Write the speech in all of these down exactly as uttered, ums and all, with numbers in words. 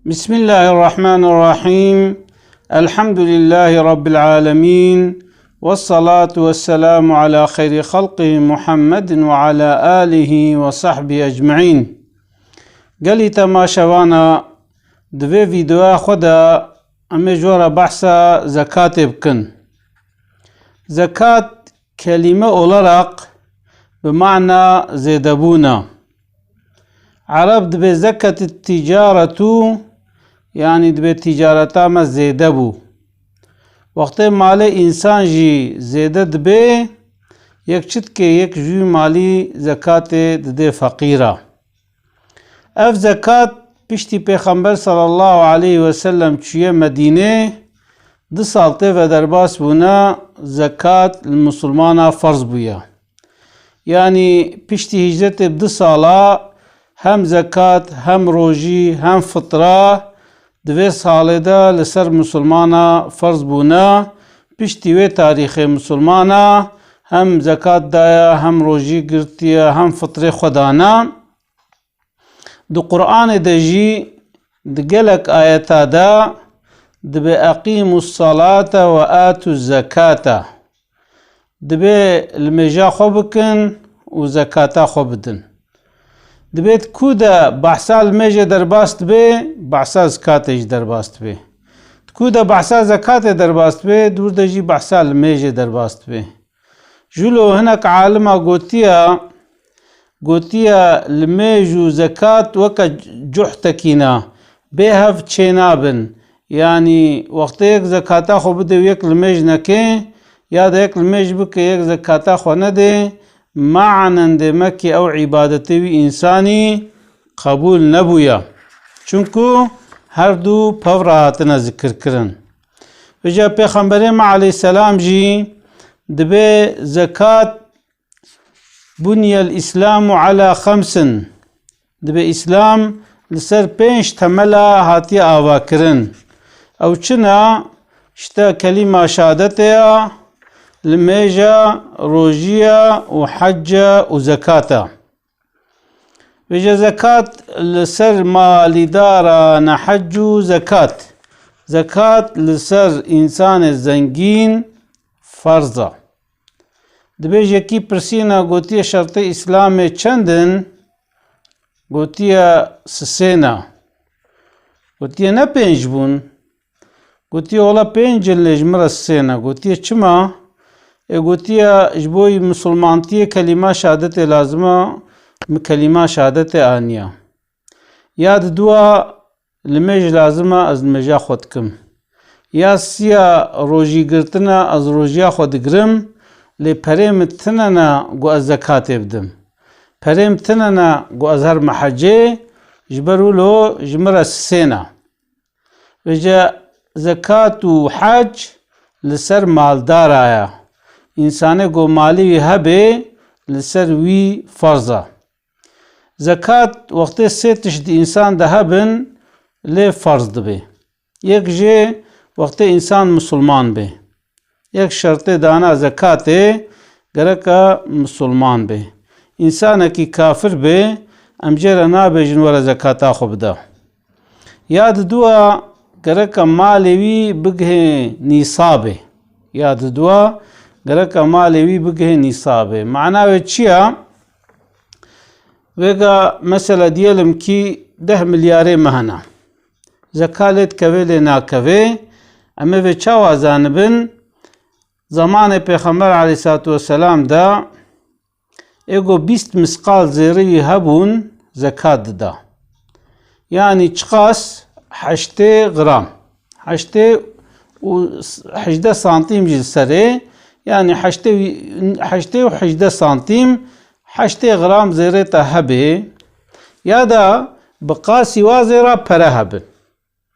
بسم الله الرحمن الرحيم. الحمد لله رب العالمين. والصلاة والسلام على خير خلقه محمد وعلى آله وصحبه أجمعين. Gelî temaşevana, di vê vîdeoya xwe de em ê ji we re behsa zekatê bikin. Zekat kelîme olarak bi mana zêdebûn e. Ereb dibê zeketit ticaretu, yanî dibê ticareta me zêde bû. Wextê malê însan jî zêde dibe, yek çi dike, yek ji wî malî zekatê dide feqîra. Ev zekat piştî Pêxember sallallahu aleyhi ve sellem çûye Medînê, du sal tê ve derbas bûne, zekat li misilmana ferz bûye. Yanî piştî hicretê bi du sala hem zekat, hem rojî, hem fitra di vê salê de li ser misilmana ferz bûne. Piştî wê tarîxê misilmana hem zekat daye, hem rojî girtiye, hem fitrê xwe dane. Di Qur'anê de jî di gelek ayeta de dibe eqîmus salate ve atuz zekate. Dibe limêja xwe bikin û zekata xwe bidin. Dibe di ku de behsa limêjê derbas dibe, behsa zekatê jî derbas dibe. Di ku de behsa zekatê derbas dibe, di wir de jî behsa limêjê derbas dibe. Jûlo hinek alima gotiye, gotiye limêj û zekat weke cuhtekî ne, bê hev çênabin. Yanî wextê yek zekata xwe bide û yek limêj neke, ya da yek limêj bike, yek zekata xwe nede, manen dêmekê ew îbadetê wî însanî qebûl nebûye. Çunku her du pev re hatine zikirkirin. Vêca Pêxemberê me aleyhisselam jî dibe zekat, bunyel Îslamu ala xemsin, dibe Îslam li ser pênc temela hatiye avakirin. Ew çi ne? Îşte kelîma şehadetê ya, limêja, rojiya û hecca û zekata. Vêca zekat li ser malîdara ne hec û zekat. Zekat li ser însanê zengîn ferz e. Dibê yekî pirsîne, gotiye şertê Îslamê çend in? Gotiye sisê ne. Gotiye ne pênc bûn? Gotiye wela pênc in lê ji min re sisê ne. Gotiye çima? Ê gotiye ji bo misilmantiyê kelîma şehadetê lazim e, min kelîma şehadetê aniye. Ya diduwa limêj lazim e, ez limêja xwe dikim. Ya siya rojî girtine, ez rojiya xwe digirim, lê perê min tine ne ku ez zekatê bidim. Perê min tine ne ku ez herime hecê, ji ber wilo ji min re sisê ne. Vêca zekat û hec li ser maldara ye. Însanê ku malê wî hebe, li ser wî ferz e. Zekat wextê sê tişt di însan de hebin, lê ferz dibe. Yek jê wextê însan misilman be. Yek şertê dana zekatê gereke misilman be. Însanekî kafir be, em jê re nabêjin were zekata xwe bide. Ya diduwa gereke malê wî bigihê nîsabê. Ya diduwa gereke malê wî bigihê nîsabê. Mana wê çi ya? Vêga mesela diyelim ki deh milyarê me hene. Zeka lê dikeve lê nakeve. Em ê vê çawa zanibin? Zamanê Pêxember aleyhissalatu vesselam de ê ku bîst misqal zêrê wî hebûn, zekat dida. Yanî çiqas? Heştê gram. Heştê û hejdeh santîm jî li serê, yanî heştê wî, heştê û hejdeh santîm, heştê gram zêrê te hebê, ya da bi qasî wa zêra pere hebin.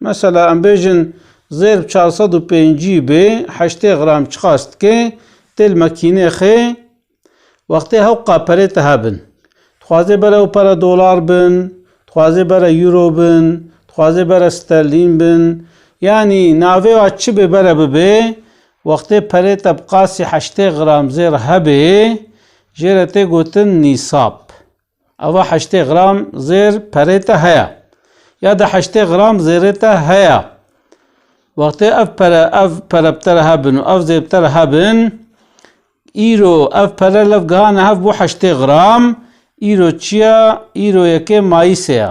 Mesela em bêjin zêr bi çar sed û pêncî bê, heştê gram çiqas dike, tê li mekînê xê, wextê hewqa perê te hebin. Dixwazê bere ew pere dolar bin, dixwazê bere euro bin, dixwazê bere sterlîn bin. Yanî navê wa çi bê bere bibe, wextê perê te bi qasî heştê gram zêr hebê, jê re tê gotin nîsab. Eva heştê gram zêr perê te heye. Ya da heştê gram zêrê te heye. Wextê ev pere, ev pere bi te re hebin û ev zêr bi te re hebin, îro ev pere lev gihane hev bû heştê gram, îro çi ye? Îro yekê Mayîsê ye.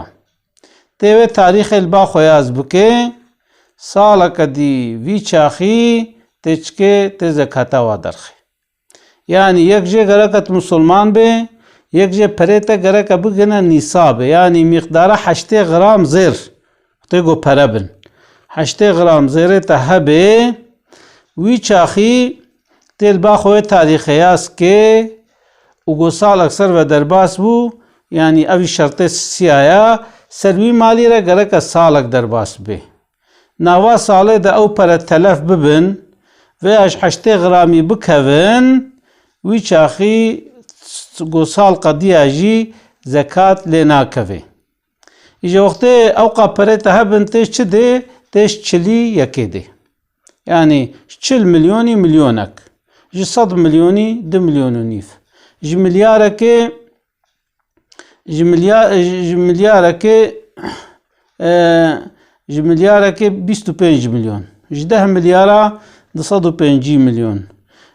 Tê wê tarîxê li ba xwe yaz bike, saleke dî vî çaxî tê çikê, tê zekata wa derxê. Yanî yek jê gereke tu musulman bê, yek jê perê te gereke bigihine nîsabê. Yanî mîqdara heştê gram zêr. Tê ku pere bin. Heştê gram zêrê te hebê, wî çaxî tê li ba xwe wê tarîxê yaz kê û ku salek ser ve derbas bû, yanî ev jî şertê sisiya ye, ser wî malî re gereke salek derbas bê. Nava salê de ew pere telef bibin, vêya ji heştê gramî bikevin, wî çaxî go sal qediya jî zekat lê nakevê. Îja wextê ewqa perê te hebin tê çi dê, tê ji çilî yekê dê. Yanî ji çil milyonî milyonek, ji sed milyonî du milyon û nîv, ji milyarekê ji milya-, ji milyarekê, e, ji milyarekê bîst û pênc milyon, ji deh milyara du sed û pêncî milyon,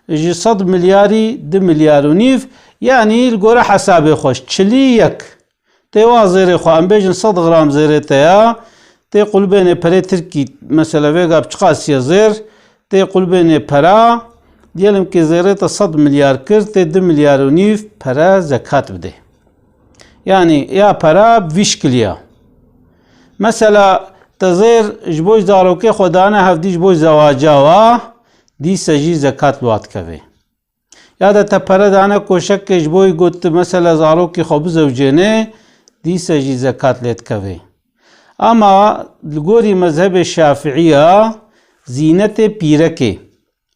ji sed milyarî du milyar û nîv, yanî li gore hesabê xwe çilî yek. Tê wa zêrê xwe, em bêjin sed gram zêrê te ya, tê qulbênê perê tirkî, mesela vêga bi çiqas ye zêr, tê qulbênê pera, diyelim ki zêrê te sed milyar kir, tê du milyar û nîv pere zekat bidê. Yanî ya pera bi vî şikilî ya. Mesela te zêr ji bo zarokê xwe dane hevdî ji bo zewaca wa, dîse jî zekat li wa dikeve. Ya da te pere dane koşekê ji bo got tu mesela zarokê xwe bizewcêne, dîse jî zekat lê dikeve. Ama li gorî mezhebê Şafiî ya zînetê pîrekê.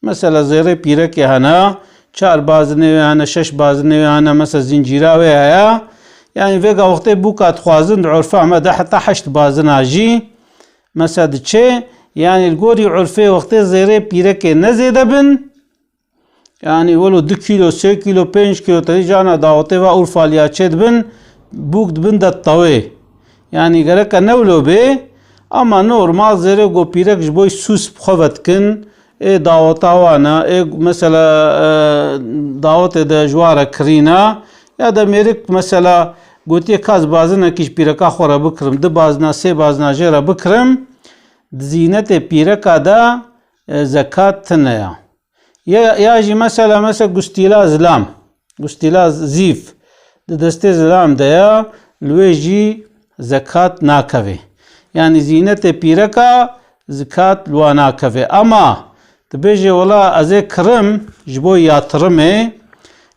Mesela zêrê pîrekê hene, çar bazinê wê hene, şeş bazinê wê hene, mesela zincîra wê heye. Yanî vêga wextê bûka dixwazin di urfa me de heta heşt bazina jî mesela diçe. Yanî li gorî urfê wextê zêrê pîrekê ne zêde bin, yanî welo du kîlo, sê kîlo, pênc kîlo te dî cana dawetê ve Urfa liya çêdibin, bûk dibin de tawê. Yanî gereke ne wilo bê, ama normal zêrê go pîrek ji bo sûs bi xwe ve dikin, ê daweta wan e, ê mesela, e, dawetê de ji wan re kirîna, ya da mêrik mesela gotiye ka ez bazinekî ji pîreka xwe re bikirim, du bazina, sê bazina jê re bikirim, di zînetê pîreka de, e, zekat tine ya. Ya, ya jî mesela, mesela gustîla zilam, gustîla zîv di destê zilam de ya, li wê jî zekat nakeve. Yanî zînetê pîreka zekat li wa nakeve. Ama tu bêjê wela ez ê kirim ji bo yatirimê,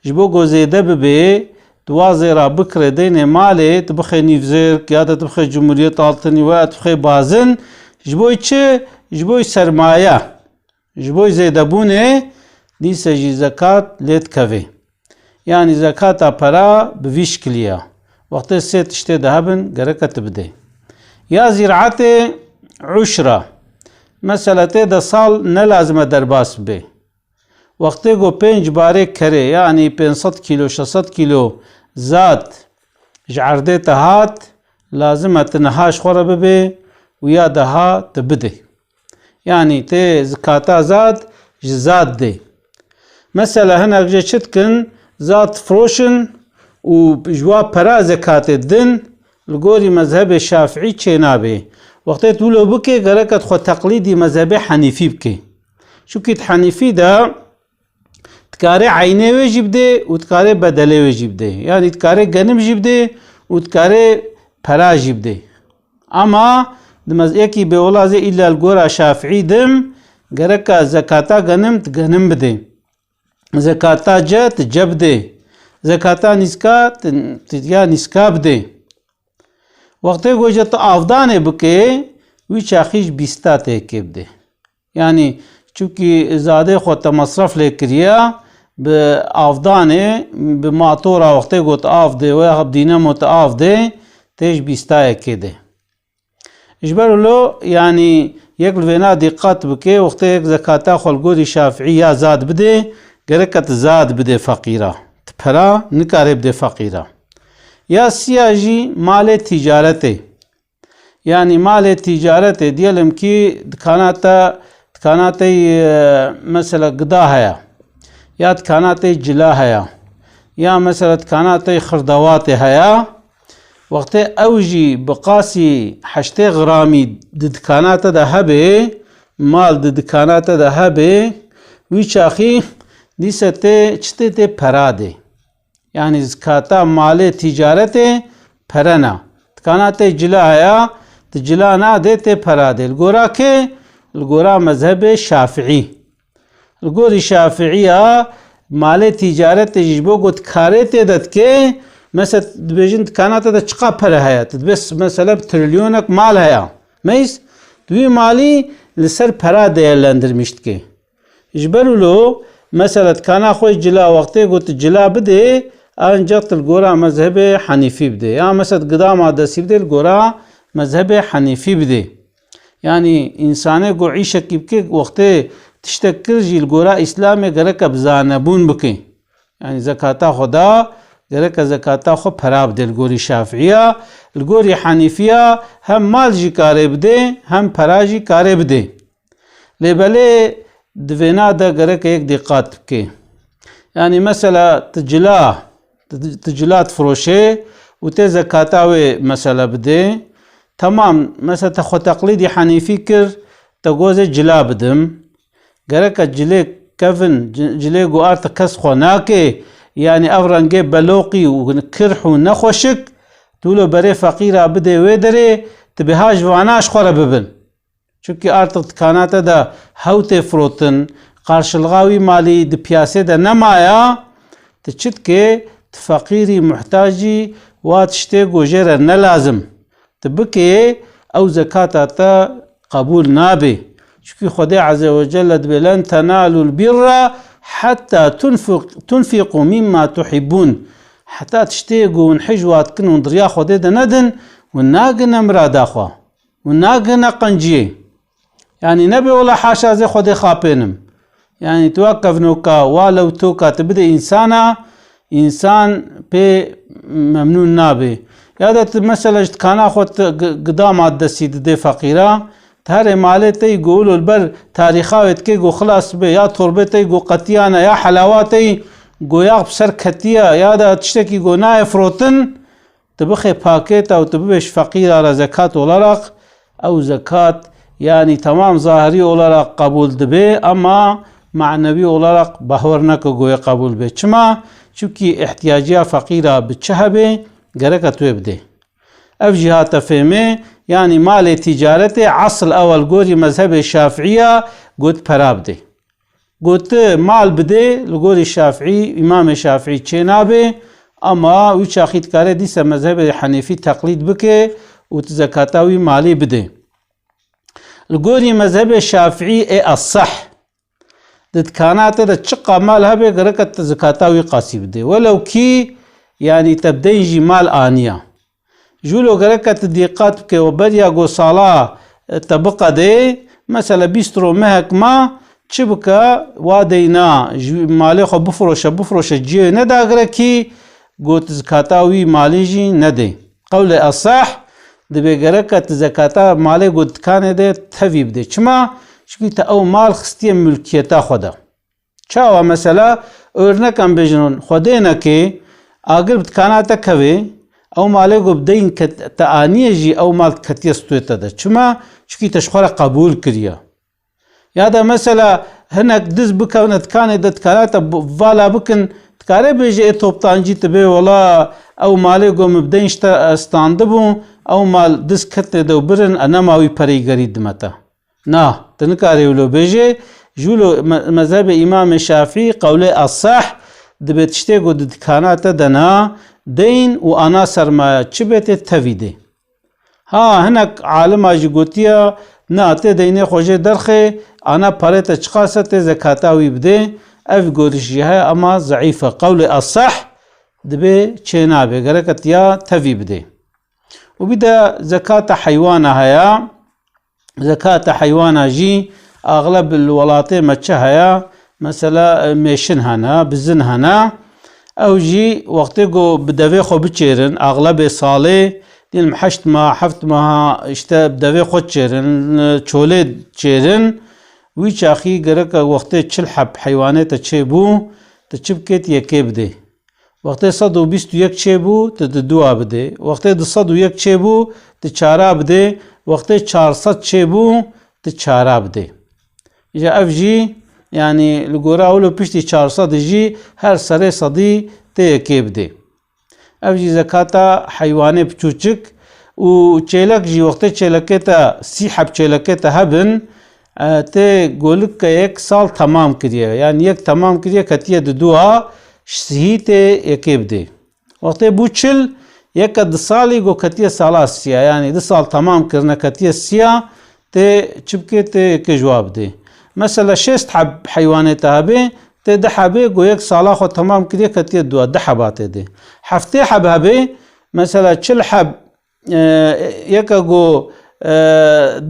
ji bo ku zêde bibe, tu wa zêra bikire deynê malê, tu bixê nîvzêrk ya da tu bixê Cumhuriyet Altınî veya tu bixê bazin, ji bo çi? Ji bo sermaye. Ji bo zêdebûnê dîse jî zekat lê dikeve. Yanî zekata pera bi vî şikilî ye. Wextê sê tiştê de hebin, gereke tu bidê. Ya zîraetê uşra. Mesela tê de sal ne lazim e derbas bibe. Wextê ku pênc barê kerê, yanî pênc sed kîlo, şeş sed kîlo zat ji erdê te hat, lazim e tu niha ji xwe re bibê û ya daha tu bidê. Yanî tê zikata zat ji zat dê. Mesela hinek jê çi dikin, zat difiroşin û ji wa pera zekatê didin, li gorî mezhebê Şafiî çênabê. Wextê tu wilo bikê, gereke tu xwe teqlîdî mezhebê Henîfî bikê. Çunkî di Henîfî de dikarê eynê wê jî bidê û dikarê bedelê wê jî bidê. Yanî dikarê genim jî bidê û dikarê pera jî bidê. Ama di mez-, yekî bê wela zê îlla li gora Şafiî dim, gereka zekata genim tu genim bidê. Zekata ce tu ce bidê. Zekata nîska tu, tu ya nîska bidê. Wextê ku ji tu avdanê bike, wî çaxî ji bîsta tê kê bide. Yanî, çimkî zadê xwe te mesref lê kiriye, bi avdanê, bi matora wextê ku tu av dê, we ya bi dînemo tu av dê, tê ji bîstayê kê de. Ji ber wilo, yanî, yek li vêna dîqat bike, wextê yek zekata xwe li gorî Şafiî ya zad bidê, gereke tu zad bidê feqîra. Tu pera nikare bidê feqîra. Ya siya jî malê tîcaretê. Yanî malê tîcaretê, diyelim kî dikana te, dikana te, e, mesela gida heye, ya dikana te cila heye, ya mesela dikana te xirdewatê heye, wextê ew jî bi qasî heştê gramî di dikana te de hebe, mal di dikana te de hebe, wî çaxî dîse tê çi tê, tê pera dê. Yanî zikata malê tîcaretê pere ne. Dikana te cila heye, tu cila nadê, tê pera dê. Li gora kê? Li gora mezhebê Şafiî. Li gorî Şafiiya malê tîcaretê jî ji bo ku tu karê tê de dikê, mesela dibêjin dikana te de çiqa pere heye? Tu dibê s-, mesela bi trilyonek mal heye. Meys, tu wî malî li ser pera değerlendirmiş dikê. Ji ber wilo, mesela dikana xwe cila wextê ku tu cila bidê, ancaq tu li gora mezhebê Henîfî bidê. Ya mesela tu gida madesî bidê li gora mezhebê Henîfî bidê. Yanî însanê ku îşekî bike, wextê tiştek kir jî li gora Îslamê gereke bi zanebûn bike. Yanî zekata xwe da, gereke zekata xwe pera bidê li gorî Şafiiya, li gorî Henîfiya hem mal jî karê bidê, hem pera jî karê bidê. Lê belê di vêna de gereke yek dîqat bike. Yanî mesela tu cila, tu, tu cila difiroşê û tê zekata wê mesela bidê. Temam, mesela te xwe teqlîdî Henîfî kir, te gozê cila bidim. Gereke cilê kevin, ci-, cilê ku artik kes xwe nake, yanî ev rengê beloqî û kirh û nexweşik, tu lo berê feqîra bidê wê derê, tu bêha ji vana ji xwe re bibin. Çunkî artik dikana te de hew tê firotin, qarşilixa wî malî di piyasê de nemaya, tu çi dikê, tu feqîrî, muhtacî, wa tiştê ku jê re ne lazim tu bikê, ew zekata te qebûl nabe. Çunkî Xwedê Azze ve Celle dibê, "Len tenalul birra hetta tunfiq-, tunfiqu mimma tuhibbun." Heta tiştê ku hûn hej wa dikin hûn di riya Xwedê de nedin, hûn nagine mirada xwe. Hûn nagine qenciyê. Yanî nebê wela haşa zê Xwedê xapênim. Yanî tu wa kevnoka, wa lewtoka tu bidê însana, însan pê memnûn nabê. Ya da tu mesela ji dikana xwe tu gi-, gida maddesî didê feqîra, tu herê malê te yî ku wilo li ber tarîxa wê dikê ku xilas be, ya torbê te yî ku qetiyane, ya helawa te yî ku yax bi ser ketiye, ya da tiştekî ku nayê firotin, tu bixê pakêta û tu bibêj feqîra re zekat olarak, ew zekat, yanî temam zahirî olarak qebûl dibe, ama manevî olarak bahwer neke goyê qebûl be. Çima? Çimkî ihtiyaciya feqîra bi çi hebe, gereke tu wê bidê. Ev jî hate fêmê, yanî malê tîcaretê, esl ew e li gorî mezhebê Şafiiya got pera bidê. Got, mal bidê, li gorî Şafîî, Îmamê Şafîî çê nabe, ama wî çaxî dikare dîse mezhebê Henîfî teqlîd bike û tu zekata wî malî bidê. Li gorî mezhebê Şafîî ê eseh, di dikana te de çiqa mal hebe, gereke tu zekata wî qasî bidê. Welew kî, yanî te bi deyn jî mal aniya. Jûlo gereke tu dîqat bike û beriya ku sala, e, te biqedê, mesela bîst ro mehek ma, çi bike, wa deyna, ji malê xwe bifiroşe, bifiroşe, cihê nedagire kî, got zikata wî malê jî nedê. Qewlê eseh, dibê gereke tu zekata malê got dikanê de tevî bidê. Çima? Çimkî te ew mal xistiye mulkiyeta xwe de. Çawa mesela, örnek em bêjin hûn, Xwedê neke, agir bi dikana te kevê, ew malê ku bi deyn ket-, te aniye jî ew mal ketiye stûyê te de. Çima? Çikî te ji xwe re qebûl kiriye. Ya da mesela hinek diz bikevine dikanê de, dikana te bu-, vala bikin, dikare bêje ê toptancî tu bê wela ew malê ku min bi deyn ji te, e, standibû, ew mal diz ketine de û birin, e, nema wî pereygerî dime te. Na, tu nikarî wilo bêjê, ji wilo me-, mezhebê Îmamê Şafîî qewlê eseh dibe tiştê ku di dikana te de na, deyn û ana sermaye çi be tê tevî dê. Ha, hinek alima jî gotiye, na, tê deynê xwe jê derxê, ana parê te çiqas e tê zekata wî bidê, ev gorîş jî heye, ema zeîf e. Qewlê eseh dibe çê nabe, gereke tiya tevî bidê. Û bir de zekata heywana heye. Zekata heywana jî axleb li welatê me çi heye? Mesela, e, mêşin hene, bizin hene. Ew jî wextê ku bi devê xwe biçêrin, axlebê salê, Diyelim heşt mah, heft mah işte devê xwe çêrin, çolê çêrin. Wî çaxî gerek e wextê çil heb heywanê te çêbû, tu çi bikê, tu yekê bidê. Wextê sed û bîst û yek çêbû, tu di dua bidê. Wextê du sed û yek çêbû, tu çara bidê. Wextê çar sed çêbû, tu çara bidê. Îja ev jî, yanî li gora wilo piştî çar sed jî her serê sedî tê yekê bidê. Ev jî zekata heywanê piçûçik û çêlek jî, wextê çêlekê te sî heb çêlekê te hebin, e, tê golik ke yek sal temam kiriye. Yanî yek temam kiriye, ketiye di dua, sihî tê yekê bidê. Wextê bû çil, yeke di salî go ketiye sala siya. Yanî di sal temam kirine, ketiye siya, tê çi bikê, tê yekê ji wa bidê. Mesela şêst heb heywanê te hebê, tê di hebê go yek sala xwe temam kiriye, ketiye dua, di heba tê dê. Heftê heb hebê, mesela çil heb, e, yeke go, e,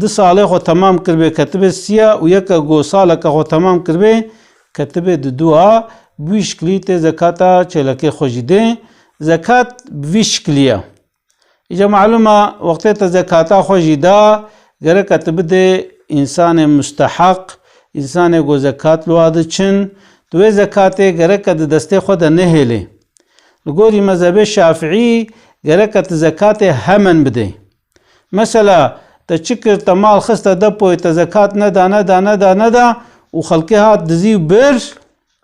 di salê xwe temam kiribê, ketibê siya û yeke go saleke xwe temam kiribê, ketibê di dua, bi wî şiklî tê zekata çêlekê xwe jî dê. Zekat bi vî şiklî ye. Îca malûm e, wextê te zekata xwe jî da, gereke tu bidê însanê musteheq, însanê ku zekat li wa diçin, tu wê zekatê gereke di destê xwe de nehêlê. Li gorî mezhebê Şafiî gereke tu zekatê hemen bidê. Mesela, te çi kir, te mal xiste depoyê, te zekat neda, neda, neda, neda û xelkê hat dizî û bir,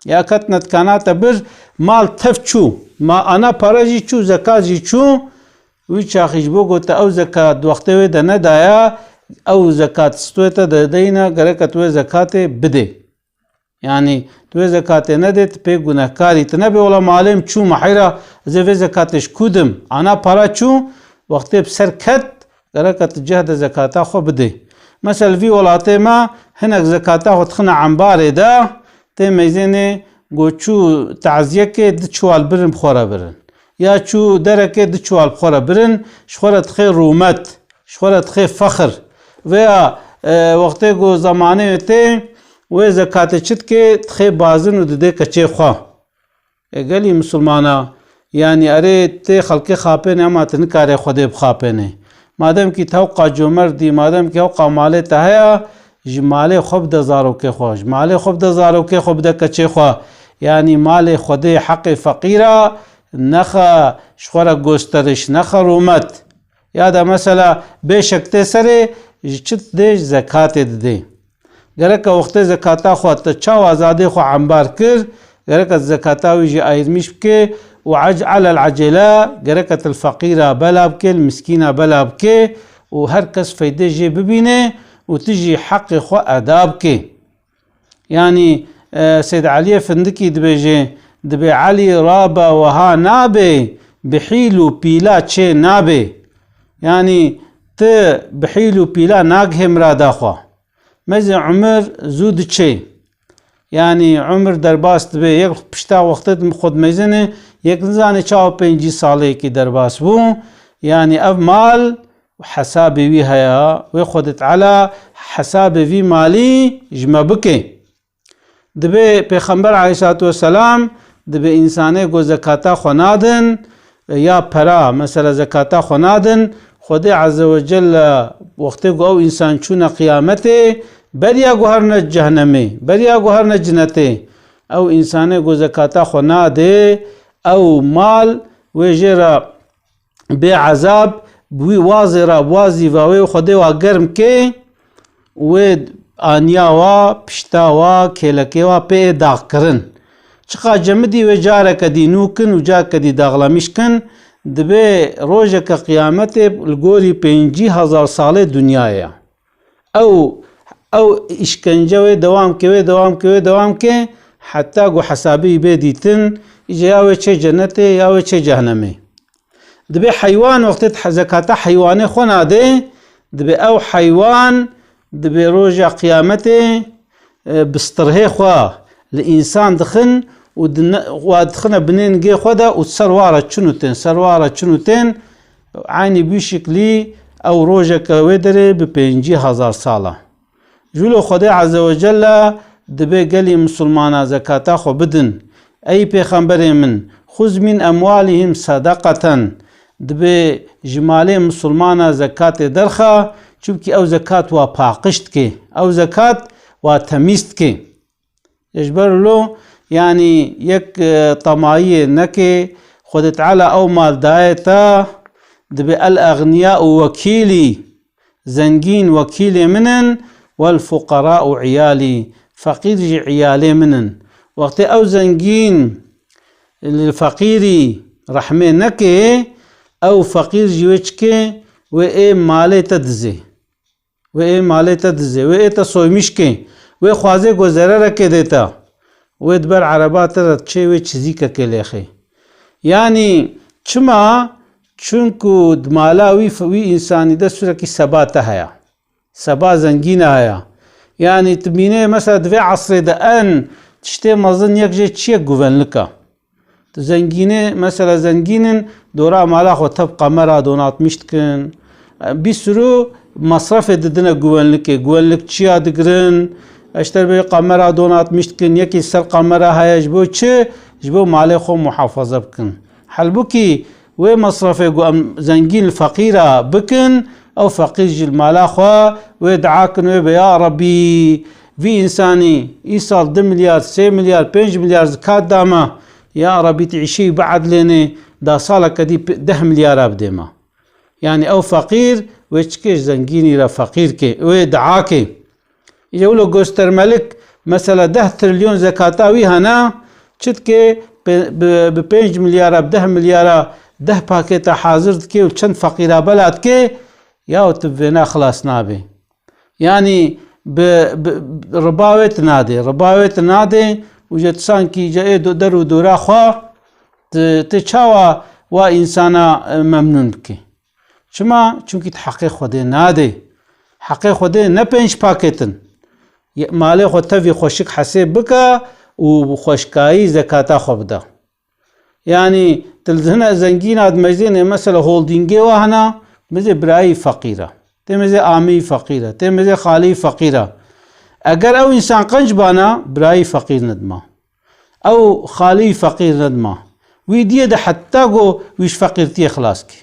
ya ketine dikana te bir, mal tev çû. Ma ana para jî çû, zekat jî çû. Wî çaxî ji bo ku te ew zekat di wextê wê de nedaya, ew zekat stûyê te de deyne, gereke tu wê zekatê bidê. Yanî tu wê zekatê nedê, tu pê gunehkarî. Tu nebê, wela malê min çû, me heyra, ez ê vê zekatê ji ku dim? Ana para çû, wextê bi ser ket, gereke tu cehde zekata xwe bidê. Mesela vî welatê me hinek zekata xwe dixine embarê de, tê meyzênê go çû taziyekê, di çuwal birin bi xwe re birin. Ya çû derekê, di çuwal bi xwe re birin, ji xwe re dixê rûmet, ji xwe re dixê fexir. Veya, e, wextê ku zemanê wê tê, wê zekatê çi dikê, dixê bazin û didê keçê xwe. E, gelî misilmana, yanî erê tê xelkê xapênê, ema tu nikarê Xwedê bixapênê. Madem kî te hewqa comerdî, madem kî hewqa malê te heye, ji malê xwe bide zarokê xwe, ji malê xwe bide zarokê xwe, bide keçê xwe. Yanî malê Xwedê, heqê feqîra nexe ji xwe re gosteriş, nexe rûmet. Ya da mesela bêşek tê serê, ji çi didê? Ji zekatê didê. Gereke wextê zekata xwe te çawa zadê xwe embar kir, gereke tu zekata wî jî ayirmîş bikê û ec-, elel ecele gereke tu li feqîra bela bikê, li miskîna bela bikê û her kes feydê jê bibîne û tu jî heqê xwe eda bikê. Yanî, e, Seyd Eliyê Findikî dibêje, dibê Elî rabe wiha nabê, bi hîl û pîla çê nabê. Yanî, tu bi hîl û pîla nagihê mirada xwe. Mezin umir zû diçê. Yanî umir derbas dibe. Yek pişta wextê xwe dimeyzêne, yek nizane çawa pêncî saleyekî derbas bû. Yanî ev mal hesabê wî heye. Wê Xwedê Teala hesabê vî malî ji me bike. Dibe Pêxember aleyhissalatu vesselam dibe însanê ku zekata xwe nadin, ya pera, mesela zekata xwe nadin, Xwedê Azze ve Celle wextê ku ew însan çûne qiyametê, beriya ku herine cehennemê, beriya ku herine cinetê, ew însanê ku zekata xwe nadê, ew mal wê jê re bê ezab, bi wî wazê re, wazî ve wê Xwedê wa germ kê, wê aniya wa, pişta wa, kêlekê wa pê ê daxkirin. Çiqa cemidî wê careke dî nû kin û careke dî daxlemîş kin, dibê rojeke qiyametê li gorî pêncî hezar salê dinyayê ye. Ew, ew îşkence wê dewam ke, wê dewam ke, wê dewam ke, heta ku hesabî bê dîtin, îca ya wê çê cenetê, ya wê çê cehnemê. Dibê heywan wextê te zekata heywanê xwe nadê, dibê ew heywan dibê roja qiyametê, e, bi stirhê xwe li însan dixin û dine-, wa dixine binê nigê xwe de û ser wa re çin û tên, ser wa re çin û tên, eynî bî şiklî ew rojeke wê derê bi pêncî hezar sala. Ji wilo Xwedê Azze ve Celle dibê gelî misilmana zekata xwe bidin. Ey Pêxemberê min, "Xuz min emwalihim sadaqatan." dibê ji malê misilmana zekatê derxa, çimkî ew zekat wa paqij dike, ew zekat wa temîz dike. Ji ber lo, yanî yek, e, temayiyê neke, Xwedê Teala ew mal daye te, dibê el-egniyâ'u wekîlî, zengîn wekîlê min in, wel-fuqerâ'u iyalî, feqîr jî iyalê min in. Wextê ew zengîn li feqîrî rehmê neke, ew feqîr jî wê çike, wê ê malê te dizê. Wê ê malê te dizê, wê ê te soymîş kê, wê xwazê ku zerereke dê te, wê di ber ereba te de diçê wê çizîkekê lêxê. Yanî çima? Çunku di mala wî, wî însanî de sûrekî seba te heye. Seba zengîne heye. Yanî tu bînê mesela di vê esrê de en tiştê mezin yek jê çi ye? Guvenlik e. Tu zengînê, mesela zengîn in, dora mala xwe tev kamera donatmiş dikin. Bir sürü masrafê didine güvenlikê. Güvenlikçiya digirin. Eşter bê kamera donatmiş dikin. Yekî ser kamera heye ji bo çi? Ji bo malê xwe muhafaza bikin. Halbukî wê masrafê ku em zengîn li feqîra bikin, ew feqîr jî li mala xwe wê dua kin, wê bê, ya Rebî, vî însanî îsal du milyar, sê milyar, pênc milyar zikat dame. Ya Rebî, tu îşê wî biedlênê, da saleke dî p-, deh milyara bidê me. Yanî ew feqîr, wê çikê ji zengînî re feqîr kê, wê dua kê. Îje wilo göstermelik, mesela deh trilyon zekata wî hene, çi dikê, bi, bi, bi pênc milyara, bi deh milyara deh pakêta hazir dikê û çend feqîra bela dikê, ya tu bi vêna xilas nabê. Yanî bi, bi, riba wê tu nadê, riba wê tu nadê û je tu sankî je ê do-, der û dora xwe, tu, tu çawa wa însana, e, memnûn bikî? Çima? Çunkî tu heqê Xwedê nadê. Heqê Xwedê ne pênc pakêt in. Ye-, malê xwe tevî xweşik hesêb bike û xweşkayî zekata xwe bide. Yanî, tu li hine zengîna dimejzênê, mesela holdîngê wa hene, dimejzê birayî feqîr e. Tê mejzê ameyî feqîr e. Tê mejzê xaleyî feqîr e. Eger ew însan qenc bana, birayî feqîr nedima. Ew xaleyî feqîr nedima. Wî diyê de heta ku wî ji feqîrtiyê xilas kê.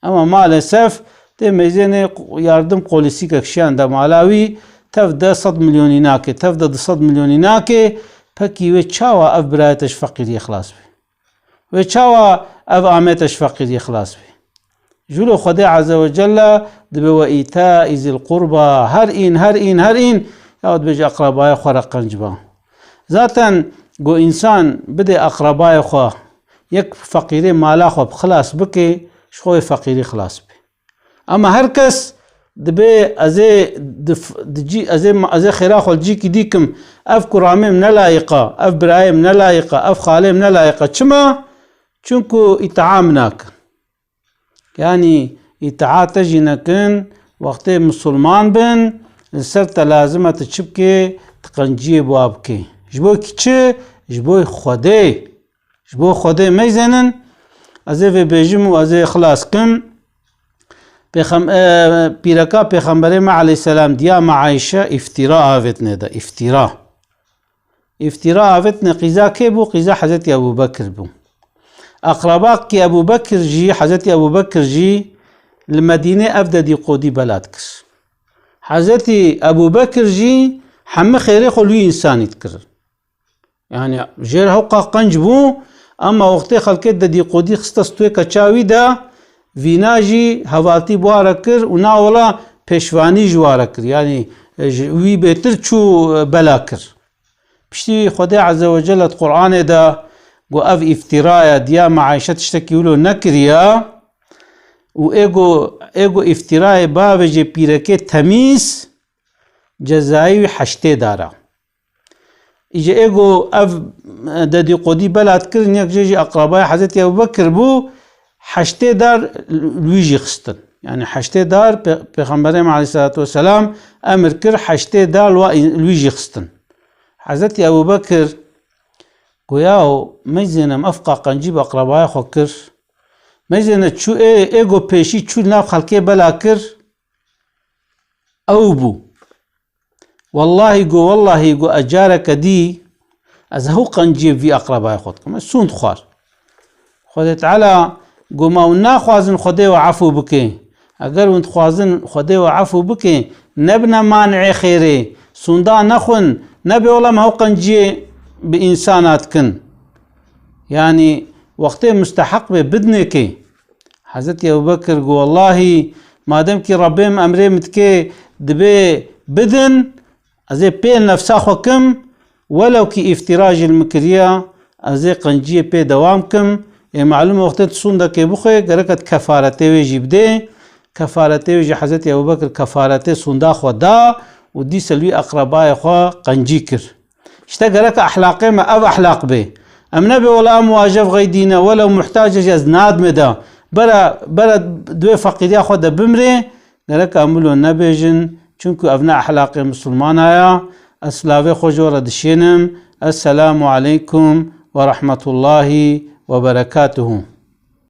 Ema maalesef tê meyzênê yardim kolîsîkek şiyan de mala wî, tev de sed milyonî nake, tev de du sed milyonî nake, pekî wê çawa ev birayê te ji feqîriyê xilas be? Wê çawa ev amê te ji feqîriyê xilas be? Jûlo Xwedê Azze ve Celle dibe we îta îzil qurba, her în, her în, her în, ya dibêje eqrebayê xwe re qenc ba. Zaten go însan bidê eqrebayê xwe, yek feqîrê mala xwe bi xilas bike, ji xwe wê feqîrî xilas be. Ama her kes dibê ez ê dif-, di cî-, ez ê ma-, ez ê xêra xwe li cîkî dî kim, ev kuramê min ne layiq e, ev birayê min ne layiq e, ev xalê min ne layiq e. Çima? Çunku îtia min nakin. Yanî îtia te jî nekin, wextê misilman bin, li ser te lazim e tu çi bikê, tu qenciyê bi wa bikê. Ji bo kî çi? Ji bo Xwedê. Ji bo Xwedê meyzênin, ez ê vê bêjim û ez ê xilas kim. Pêxem-, e, pîreka Pêxemberê me aleyhisselam diya me Ayşe îftîra avêtine de, îftîra. Îftîra avêtine qîza kê bû? Qîza Hezretî Ebû Bekir bû. Eqrabakî Ebû Bekir jî, Hezretî Ebû Bekir jî li Medînê ev dedîqodî bela dikir. Hezretî Ebû Bekir jî hemî xêrê xwe li wî însanî dikir. Yanî jê re hewqa qenc bû, ema wextê xelkê dedîqodî xiste stûyê keça wî de, vîna jî hevaltî bi wa re kir û na wela pêşvanî ji wa re kir. Yanî, e, ji wî bêtir çû, e, bela kir. Piştî wî Xwedê Azze ve Celle di Qur'anê de got, ev îftîra ye, diya me Ayşe tiştekî wilo nekiriye û ê got, ê got îftîrayê bavêjê pîrekê temîz, cezayê wî heştê dar e. Îje ê got ev, e, dedîqodî bela dikirin, yek jê jî eqrebayê Hezretî Ebû Bekir bû, heştê dar li wî jî xistin. Yanî heştê dar Pê-, Pêxemberê me aleyhisselatu vesselam emir kir, heştê dar li wa-, li wî jî xistin. Hezretî Ebû Bekir got, yaw, meyzêne, em ev qaqencî bi eqrebayê xwe kir. Meyzêne çû ê, ê got pêşî çû nav xelkê bela kir, ew bû. Wellahî got, wellahî got, ez careke dî, ez hew qenciyê vî eqrebayê xwe dikim. Ez sûnd xwar. Xwedê Teala Go ma hûn naxwazin Xwedê we efû bike? Eger hûn dixwazin Xwedê we efû bike, nebine man'ê xêrê, sûnda nexwin, nebe wela me hew qenciyê bi însana dikin. Yanî wextê musteheq be bidinê kê. Hezretî Ebûbekir go, wellahî madem kî Rebbê min emrê min dike dibê bidin, ez ê pê nefsa xwe kim, welew kî îftira jî li min kiriya, ez ê qenciyê pê dewam kim. Ê malûm e wextê tu sûndekê bixwe, gerek e tu kefaretê wê jî bidê. Kefaretê wê jî Hezretî Ebûbekir kefaretê sûnda xwe da û dîsa li wî eqrebayê xwe qencî kir. Îşte gerek e ehlaqê me ev ehlaq bê. Em nebe wela em wajev xeydîne, welew muhtac e jî ez nadimê de. Bere, bere di wê feqîriya xwe de bimrê, gerek e em wilo nebêjin, çunku ev ne ehlaqê misilmana ya. Ez silavê xwe ji we re dişênim. Esselamu aleykum ve rahmetullahi ve berekatuhu.